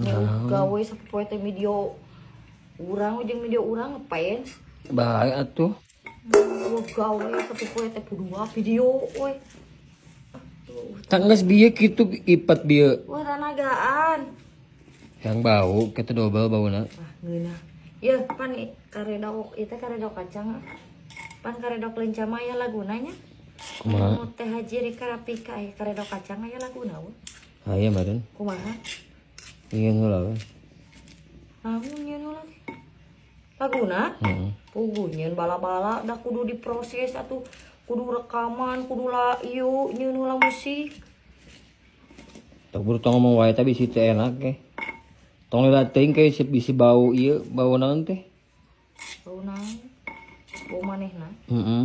Nah. Gawe sapopoe teh video urang jeung video urang ngefans. Baik atuh. Wah, gawe sapopoe teh kudu video we. Tah, geus bieu kitu ipat bieu. Wah, tanagaan. Yang bau, kita dobel bauna. Ah, ngeunah. Ya, pan karedok ieu teh karedok kacang, ah. Pan karedok leunca mah aya laguna nya. Kumaha? Anu teh Haji Rika Rafika aya karedok kacang aya laguna we. Aya meureun. Kumaha? Ingin heula we. Naon nyeun heula teh? Laguna? Heeh. Puguh nyeun bala-bala da kudu diproses atuh, kudu rekaman, kudu la ieu nyeun heula musik. Tong buru, tong ngomong wae, tapi bisi teu enak ke. Tong lila teuing ke bisi bau ieu, bau naon teh? Bau naon? Bau manehna. Heeh.